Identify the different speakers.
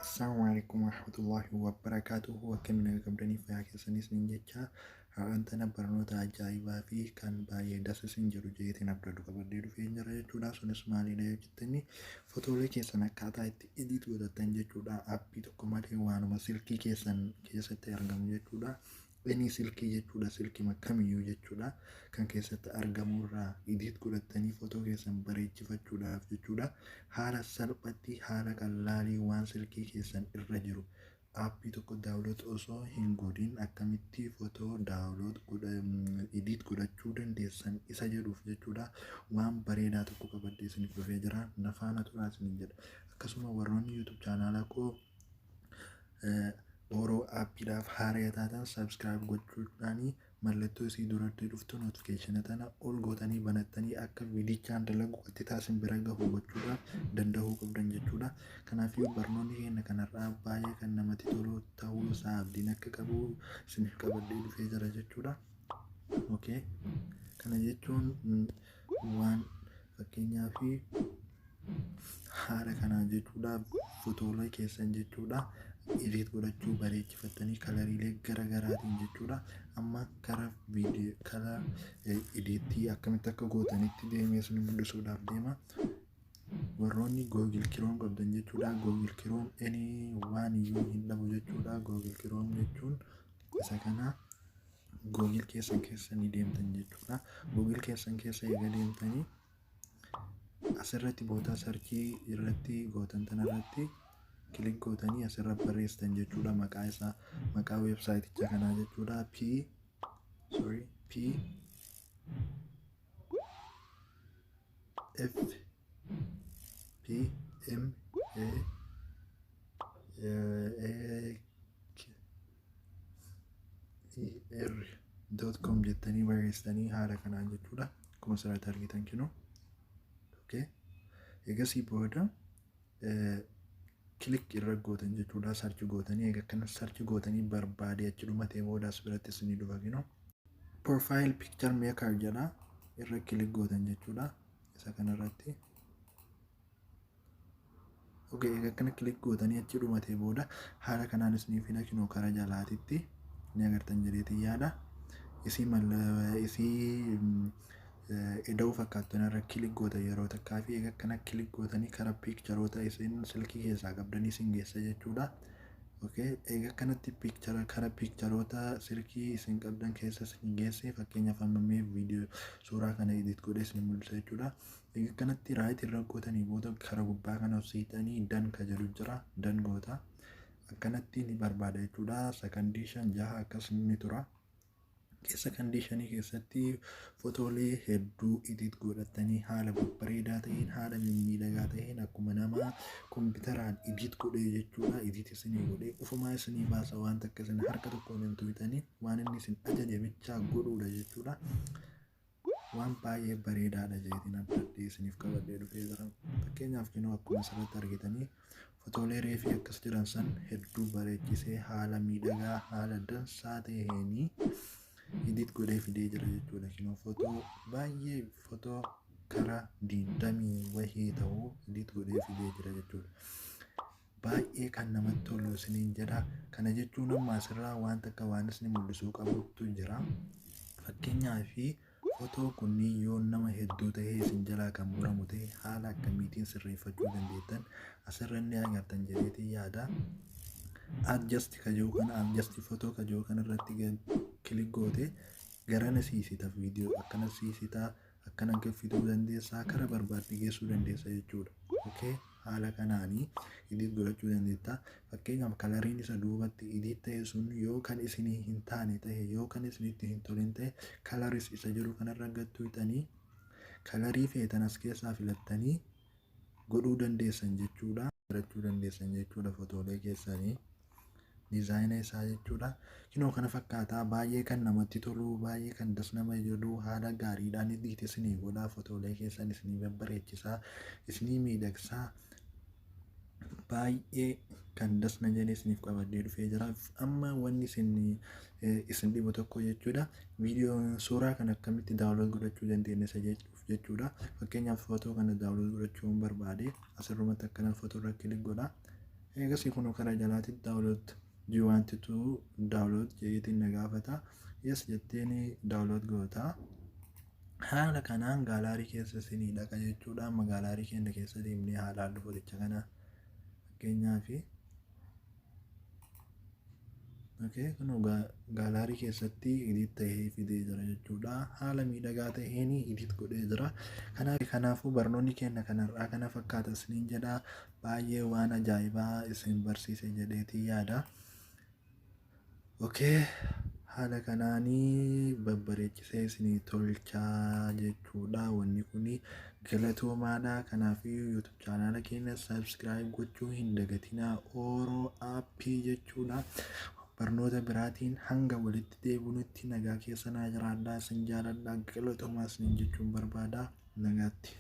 Speaker 1: Assalamu alaikum warahmatullahi wabarakatuhu. Akkamiin naga qabdanii fayyaa keessanis nin jecha har'aan tana barnoota ajaa'ibaa fi kan baay'ee das isin jedhu jeetiin abdadhu qabadhee dhufee jira jechuudha. Sunis maalidha yoo jettanii, fotoolee keessan akkaataa itti edit godhatan jechuudha. Aappii tokko malee waanuma silkii keessan keessatti argamu jechuudha. Inni silkii jechuudha, silkii kamiyyuu jechuudha, kan keessatti argamu irraa edit godhatanii fotoo keessan bareechifachuudhaaf jechuudha. Haala salphatti, haala qallaalii, waan silkii keessan irra jiru aappii tokko download osoo hin godhin akkamitti fotoo download edit godhachuu dandeessan isa jedhuuf jechuudha. Waan bareedaa tokko qabadhee isiniif dhufee jira. Na faana turaa isiniin jedha. Akkasuma warroonni YouTube chaanaala koo Oroo aappiidhaaf haaraa taatan subscribe gochuudhaanii mallattoo isii duratti dhuftu notification tana ol gootanii banattanii akka viidichaan dalagu itti taasin bira gahu gochuudhaaf danda'uu qabdan jechuudha. Kanaafuu barnoonni keenya kanarraa baay'ee kan namatti tolu ta'uu isaa abdiin akka qabu isiniif qabadhee dhufee jira jechuudha. Okay. Kana jechuun waan fakkeenyaa fi haala kanaa jechuudha, fotoolee keessan jechuudha edit godhachuu bareechifattanii kalariilee gara garaatiin jechuudha. Amma kara viidiyoo kara editii akkamitti akka gootanitti deemee isin mul'isuudhaaf deema. Warroonni Google Chrome qabdan jechuudha. Google Chrome any waan iyyuu hin dhabu jechuudha. Google Chrome jechuun isa kana. Google keessan keessa ni deemtan jechuudha. Google keessan keessa eega deemtanii asirratti bootaa searchii irratti gootan tanarratti click gootanii asirra barreessitan jechuudha. Maqaa isaa, maqaa weebsaayiticha kanaa jechuudha. P, sorry, P F P M A A R.com jettanii barreessitanii haala kanaan jechuudha. Akkuma asirratti argitan kinu. Okay. Egasii booda click irra gootan jechuudha. Search gootanii, egaa akkana search gootanii barbaadee achi dhumatee booda as biratti isinii dhufa kinu. Profile picture maker jedha, irra click gootan jechuudha. Isa kanarratti. Okay, egaa akkana click gootanii achi dhumatee booda haala kanaan isinii fida kinoo, karaa jalaatitti ni agartan jedheetiin yaada. Isii malla isii ida'uu fakkaattu irra click gootan yeroo takkaa fi egaa akkana click gootanii karaa piikcharoota isin silkii keessaa qabdanii isin geessa jechuudha. Okay, egaa akkanatti piikchara karaa piikcharoota silkii isin qabdan keessa isin geesse. Fakkeenyaaf amma mee viidiyoo suuraa kana edit godhee isin mul'isa jechuudha. Egaa akkanatti right irra gootanii booda karaa gubbaa kana siixanii done ka jedhu jira, done goota. Akkanatti ni barbaada jechuudha. Sakandii 5, 6 akkas ni tura. Sakandii 5 keessatti fotoolee hedduu edit godhatanii haala babbareedaa ta'een, haala mimmiidhagaa ta'een, akkuma nama kompiitaraan edit godhee jechuudha. Edit isinii godhee ufumaa isinii baasa. Waan takka isin harka tokkoon hin tuqxanii, waan inni isin ajaje bichaa godhuudha jechuudha. Waan baay'ee bareedaadha jedheetiin abdadhee isiniif qabadhee dhufee jira. Fakkeenyaaf kinoo akkuma asirratti argitanii fotoolee reefii akkas jiran san hedduu bareechisee haala miidhagaa, haala dansaa ta'eenii edit godhee fidee jira jechuudha. Kinoo fotoo baay'ee, fotoo karaa 20 wahii ta'uu edit godhee fidee jira jechuudha. Baay'ee kan namatti tolu isiniin jedha. Kana jechuun amma asirraa waan takka waan isin mul'isuu qabutu jira. Fakkeenyaaf fotoo kunniin yoo nama hedduu ta'ee isin jalaa kan muramu ta'e haala akkamiitiin sirreeffachuu dandeettan asirra inni agartan jedheetiin yaada. Adjust kajoo kana, adjust photo kajoo kana irratti click goote garana siisita, viidiyoo akkana siisita, akkana fiduu dandeessaa, kara barbaadde geessuu dandeessa jechuudha. Okay, haala kanaanii edit godhachuu dandeetta. Fakkeenyaaf kalariin isa duubatti edit ta'e sun yoo kan isinii hin taane ta'e, yoo kan isinitti hin tolin ta'e, coloris isa jedhu kanarra gattuu hixanii kalarii feetan as keessaa filattanii godhuu dandeessan jechuudha. Godhachuu dandeessan jechuudha fotoolee keessanii. Diizaayina isaa jechuudha. Kinoo kana fakkaataa, baay'ee kan namatti tolu, baay'ee kan das nama jedhu, haala gaariidhaan edit isinii godhaa, fotoolee keessan isinii babbareechisaa, isinii miidhagsaa. Baay'ee kan das na jedhee isiniif qabadhee dhufee jira. Amma wanni isin dhibu tokko jechuudha. Viidiyoo suuraa kana akkamitti download godhachuu dandeenya isa jechuuf jechuudha. Fakkeenyaaf, footoo kana download godhachuu hin barbaade, asirrumatti akkana footoo irra click godha. Eegasii kun karaa jalaatti "Download, do you want to download?" jedheetiin na gaafata. "Yes" jetteen download goota. Haala kanaan gallery keessa isinii dhaqa jechuudha. Amma gallery keenya keessa deemnee haa ilaallu footicha kana. Fakkeenyaaf, okay, kun gallery keessatti edit ta'ee fidee jira jechuudha. Haala miidhagaa ta'een edit godhee jira. Kanaafuu barnoonni keenya kanarraa kana fakkaata isiniin jedha. Baay'ee waan ajaa'ibaa isin barsiise jedheetii yaada. Okay, haala kanaanii babbareechisee isinii tolchaa jechuudha. Wanni kun galatoomaadha. Kanaafuu YouTube channel keenya subscribe gochuu hin dagatinaa. Ooroo aappii jechuudha. Barnoota biraatiin hanga walitti deebinutti nagaa keessa naa jiraadhaa. Isin jaaladha. Galatoomaa isiniin jechuun barbaada. Nagaatti.